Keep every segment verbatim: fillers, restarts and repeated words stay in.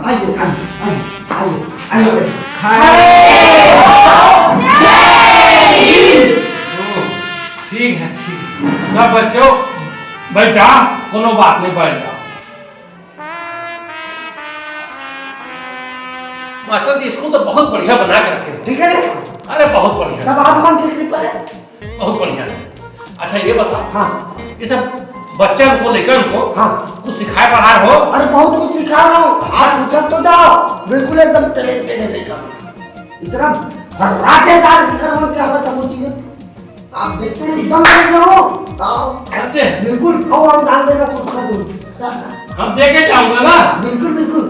आइए, आइए, आइए, आइए, आइए, बैठिए। हम्म, ठीक है, ठीक है। सब बच्चों बैठ जाओ, कोनो बात नहीं, बैठ जाओ। मास्टर जी, स्कूल तो बहुत बढ़िया बना के रखे हो। ठीक है ना? अरे, बहुत बढ़िया। सब आप मन के कृपा है। बहुत बढ़िया। अच्छा, ये बताओ, हाँ। ये सब बच्चन को, लइकन को हाँ। कुछ सिखाए पढ़ाए हो? अरे, बहुत कुछ सिखा रहा हूँ। आप पूछत तो जाओ, बिल्कुल एकदम talented है लइका। इतना फर्राटेदार लइका हो, क्या बताऊँ चीजें। आप देखते ही एकदम रह जाओ। आओ। सच्चे? बिल्कुल, आओ, हम डाल देना सबका दूर। हम देके जाऊंगा ना? बिल्कुल, बिल्कुल।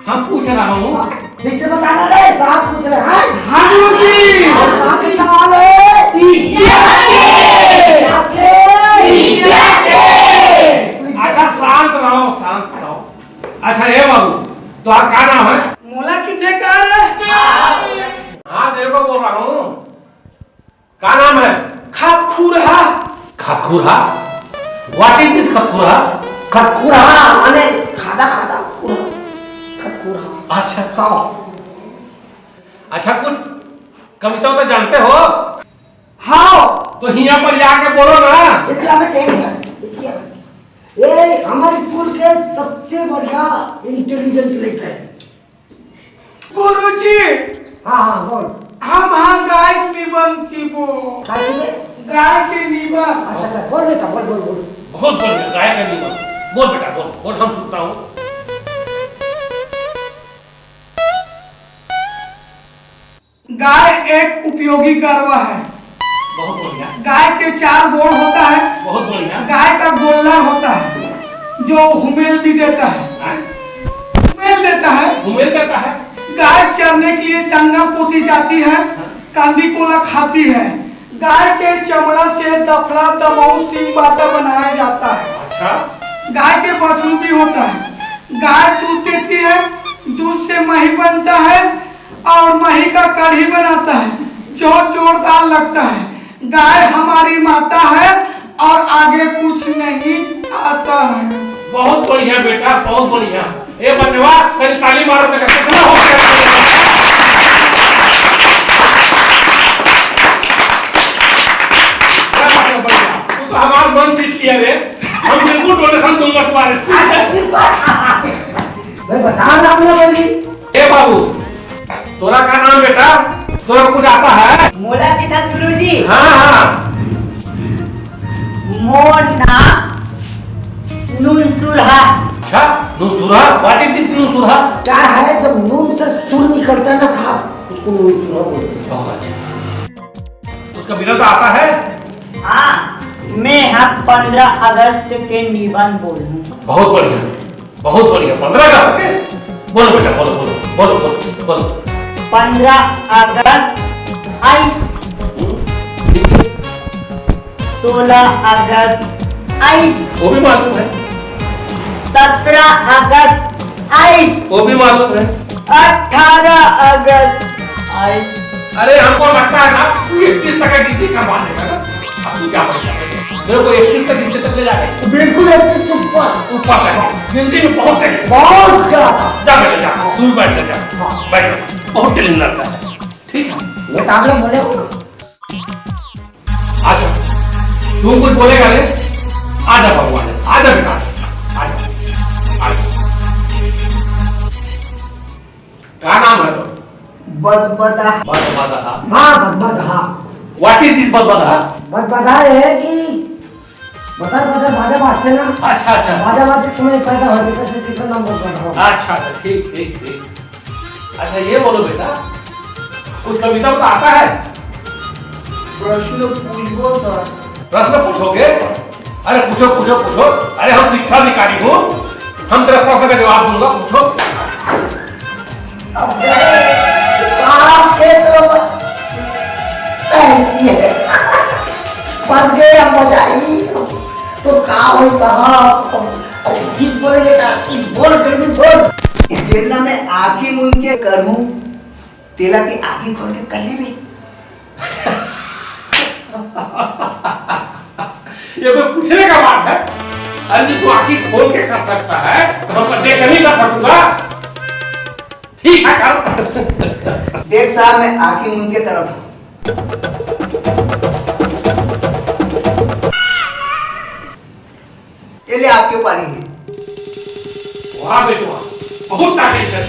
हम पूछ रहा हूँ। हाँ, ठीक से बताना रे, साहब पूछ रहे हैं। हाँ, गुरुजी। और कहाँ के सवाल है? टीचर के। टीचर के। टीचर के। अच्छा, शांत रहो, शांत रहो। अच्छा, ये बाबू, तो आप का नाम है? मोला किथे कहा रे? हाँ, तेरे को बोल रहा हूँ। का नाम है? खतखुरहा। खतखुरहा? What is this खतखुरहा? खतखुरहा माने खादा खादा खुरहा। खतखुरहा। अच्छा। हाँ। अच्छा, कुछ कविता तो जानते हो? हाँ। तो हिया पर जाके बोलो ना। इतिया में टेक दिया, इतिया। ए, हमारे स्कूल के सबसे बढ़िया इंटेलिजेंट लड़का है। गुरुजी, हाँ, हाँ, बोल। हम हाँ गाय के निबंध की बोल। काय के? गाय के निबंध। अच्छा, अच्छा, बोल बेटा, बोल, बोल, बोल। बहुत बढ़िया, गाय का निबंध। बोल बेटा, बोल, बोल, हम सुनता हूँ। गाय एक उपयोगी गरवा है। बहुत बढ़िया। गाय के चार गोड़ होता है। बहुत बढ़िया। गाय का गोल्लर होता है, जो हुमेल भी देता है। हाँ? हुमेल देता है। हुमेल देता है। गाय चरने के लिए चंगा पोती जाती है, हाँ। कांदी कोला खाती है। गाय के चमड़ा से दफड़ा, दमऊ, सींग बाटा बनाया जाता है। अच्छा। गाय के बछरू भी होता है। गाय दूध देती है, दूध से मही बनता है और मही का कढ़ी बनाता है, जो जोरदार लगता है। गाय हमारी माता है और आगे कुछ नहीं आता है। बहुत बढ़िया बेटा, बहुत बढ़िया। ए बचवा, तेरी ताली मारो बेटा, कितना हो गया? क्या बात है, बढ़िया। तू तो हमारा मन जीत लिया रे। हम बिल्कुल डोनेशन दूंगा तुम्हारे स्कूल में। मैं बता रहा हूँ ना भाई। ए बाबू, तोरा का नाम बेटा? तोरा कुछ आता है? मोला किथन गुरुजी? हाँ, हाँ। मोर नाम नूनसुरहा। अच्छा, नूनसुरहा? What is this नूनसुरहा? क्या है, जब नून से सुर निकलता है ना साहब, उसको नूनसुरहा बोलते हैं। बहुत अच्छा। उसका विनोद आता है? हाँ, मैं हम पंद्रह अगस्त के निबंध बोलूँ। बहुत बढ़िया, बहुत बढ़िया। पंद्रह अगस्त के? बोलो बेटा, बोलो, बोलो, बोलो, बोलो, बोलो। पंद्रह अगस्त आइस। हम्म, ठीक है। सोलह अगस्त आइस। वो भी मालूम है। सत्रह अगस्त आइस। वो भी मालूम है। अठारह अगस्त आइस। अरे, हमको लगता है ना, तू इकतीस तक का गिनती करवा देगा ना। अब तू क्या बोलता है? मेरे को इकतीस तक गिनती तक ले जाएगा। बिल्कुल इकतीस के ऊपर। ऊपर तक। गिनती में बहुत है। बहुत ज्यादा। जा बेटा, जा। तू भी बैठ जा, जा। हाँ। बैठ जा। बहुत टेलेंट लगता है। ठीक है। मैं काबला बोले हूँ। आजा, तू कुछ बोलेगा रे? आजा बाबू, आजा, आजा बेटा, आजा, आजा। का नाम है तो? बदबदहा। बदबदहा। हाँ, बदबदहा। What is this बदबदहा? बदबदहा ये है कि बदर बदर बाजा बाजते ना। अच्छा, अच्छा। बाजा बाजते समय पैदा हो जाता है, तो इसका नाम बदबदहा। अच्छा, अच्छा, ठीक, ठीक, ठीक। अच्छा, ये बोलो बेटा, कुछ कविता तो आता है? प्रश्न पूछबो सर। प्रश्न पूछोगे? अरे पूछो, पूछो, पूछो। अरे हम शिक्षा अधिकारी हूँ, हम तेरा प्रश्न का जवाब दूंगा, पूछो। अबे, बाप के तो तैती है। फंस गए हम बजाई। तो का होई साहब? अरे ठीक बोले बेटा, ठीक बोल, जल्दी बोल। जेला मैं आँखी मूंद के करूँ, तेला के आँखी खोल के कर लेबे। ये कोई पूछने का बात है? अरे, तू आंखी खोल के कर सकता है, तो हम देख नहीं कर सकूंगा। ठीक है, कर। देख साहब, मैं आंखी मूंद के करत हूँ। ये ले, आपके पारी है। वाह बेटवा, बहुत तारीफ कर।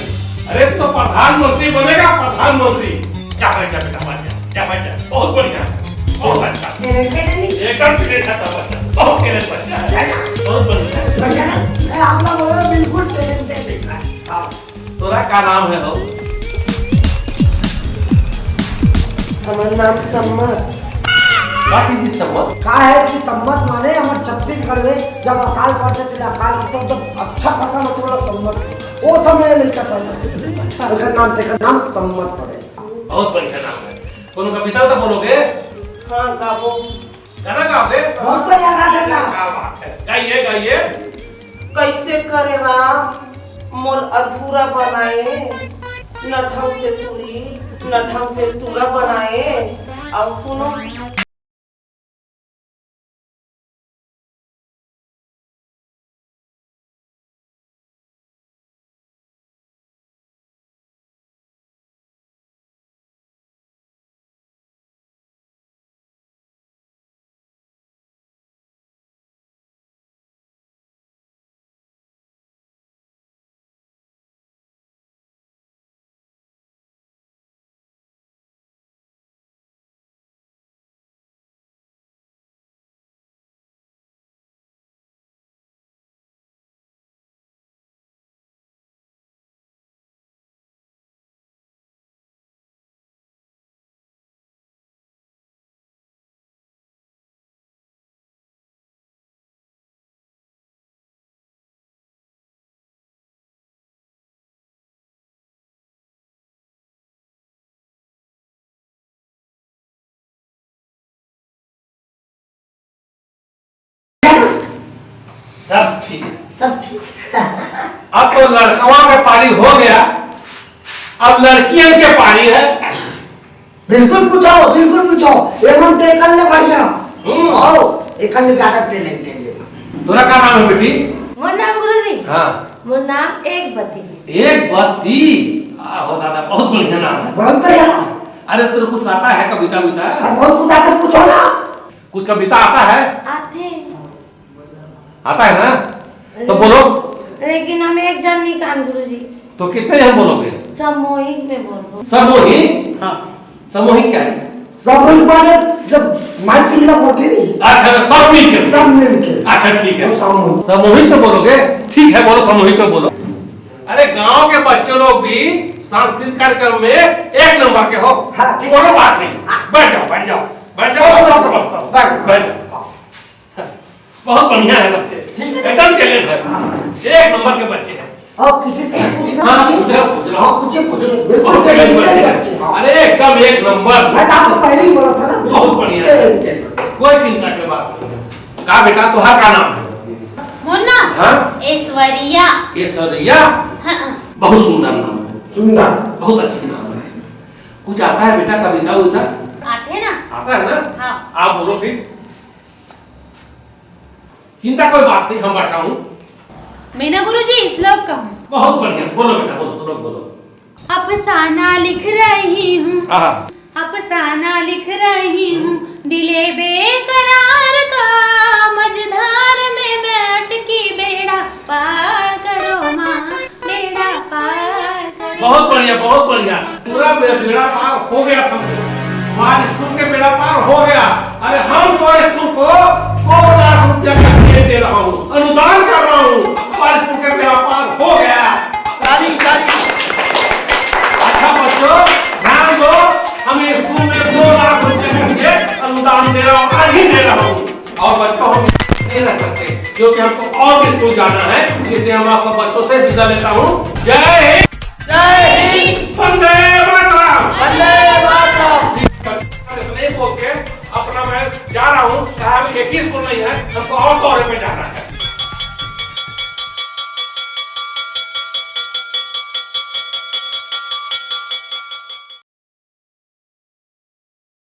अरे, तू तो प्रधानमंत्री बनेगा, प्रधानमंत्री। क्या बन जा बेटा, बन जा, क्या बन जा। बहुत बढ़िया, बहुत अच्छा। Talented है नहीं? एकदम talented है बच्चा, बहुत talented बच्चा है। बहुत बढ़िया। बढ़िया ना? अरे, आप लोग बोलो, बिल्कुल talented है। हाँ। तोरा का नाम है हो? हमर नाम सम्मत। का चीज सम्मत? का है कि सम्मत माने हमर छत्तीसगढ़ में जब अकाल पड़थे, तेला अकाल के, तब जब अच्छा फसल होथे, ओला सम्मत। वो समय लइका था। एकर नाम से, एकर नाम सम्मत पड़े। बहुत बढ़िया नाम है। कोनो कविता तो बोलोगे? हाँ, गाबो। गाना गाओगे? बहुत बढ़िया गाना है। क्या बात है। गाइए, गाइए। कैसे करे राम मोर अधूरा बनाए, न ढंग से तुरी, न ढंग से तुरा बनाए। अब सुनो। सब ठीक। सब ठीक। अब तो लड़कवा के पारी हो गया, अब लड़कियन के पारी है। बिल्कुल पूछो, बिल्कुल पूछो। एमन तो एकल ले बढ़िया। हम्म। आओ, एकल ले ज्यादा talented है। तोरा का नाम है बेटी? मोर नाम गुरुजी। हाँ। मोर नाम एक बत्ती। एक बत्ती? आहो दादा, बहुत बढ़िया नाम है। बहुत बढ़िया। अरे, तेरे कुछ आता है कविता विता? अरे, बहुत कुछ आता है, पूछो ना। कुछ कविता आता है? आथे। आता है ना? तो बोलो। लेकिन हम एक जन नहीं कान गुरुजी। तो कितने जन बोलोगे? सामूहिक में बोलो। सामूहिक? हाँ। सामूहिक क्या है? सामूहिक माने जब माइक पीला बोलते नहीं। अच्छा, सब मिल के। सब मिल के। अच्छा, ठीक है। वो सामूहिक। सामूहिक में बोलोगे? ठीक है, बोलो, सामूहिक में बोलो। अरे, गांव के बच्चे लोग भी सांस्कृतिक कार्यक्रम में एक नंबर के हो। हाँ, ठीक है। कोनो बात नहीं। हाँ। बैठ जाओ, बैठ जाओ, बैठ जाओ, बैठ जाओ। बैठ जाओ। बहुत बढ़िया है बच्चे, ठीक है। एकदम टैलेंट है, हाँ। एक नंबर के बच्चे हैं। और किसी से पूछना हाँ, नहीं? पूछ रहा हूँ, पूछ रहा हूँ। हाँ, पूछिए, पूछिए। बिल्कुल बहुत टैलेंट टैलेंट बच्चे है। हैं। अरे, एकदम एक नंबर। मैं तो आपको पहले ही बोला था ना। बहुत बढ़िया है। टैलेंट। कोई चिंता की बात नहीं है। का बेटा, तोहार का नाम है? मोर नाम? हाँ? ऐश्वर्या। ऐश्वर्या? हाँ। बहुत सुंदर नाम है। सुंदर। बहुत अच्छी नाम है। कुछ आता है बेटा, कविता उविता? आते ना। आता है ना? हाँ। आप बोलो फिर। चिंता कोई बात नहीं, हम बैठा हूँ। मैं ना गुरुजी, श्लोक कहूँ। बहुत बढ़िया, बोलो बेटा, बोलो, श्लोक बोलो। अफसाना लिख रही हूँ, आहा। अफसाना लिख रही हूँ, दिले बेकरार का, मझधार में मैं अटकी, बेड़ा पार करो माँ, बेड़ा पार करो। बहुत बढ़िया, बहुत बढ़िया। पूरा बे-, बेड़ा पार हो गया समझो। हमारे स्कूल के बेड़ा पार हो गया। अरे, हम तो स्कूल को दो लाख रुपया का चेक दे रहा हूँ, अनुदान कर रहा हूँ। हमारे स्कूल के बेड़ा पार हो गया। ताली, ताली। अच्छा बच्चों, ध्यान दो, हम स्कूल में दो लाख रुपया का चेक अनुदान दे रहा हूँ, आज ही दे रहा हूँ। और बच्चों, हम नहीं रह सकते, क्योंकि हमको और भी स्कूल जाना है, इसलिए हम आप सब बच्चों से विदा लेता हूँ। जय हिंद। जय हिंद। वंदे मातरम। वंदे मातरम।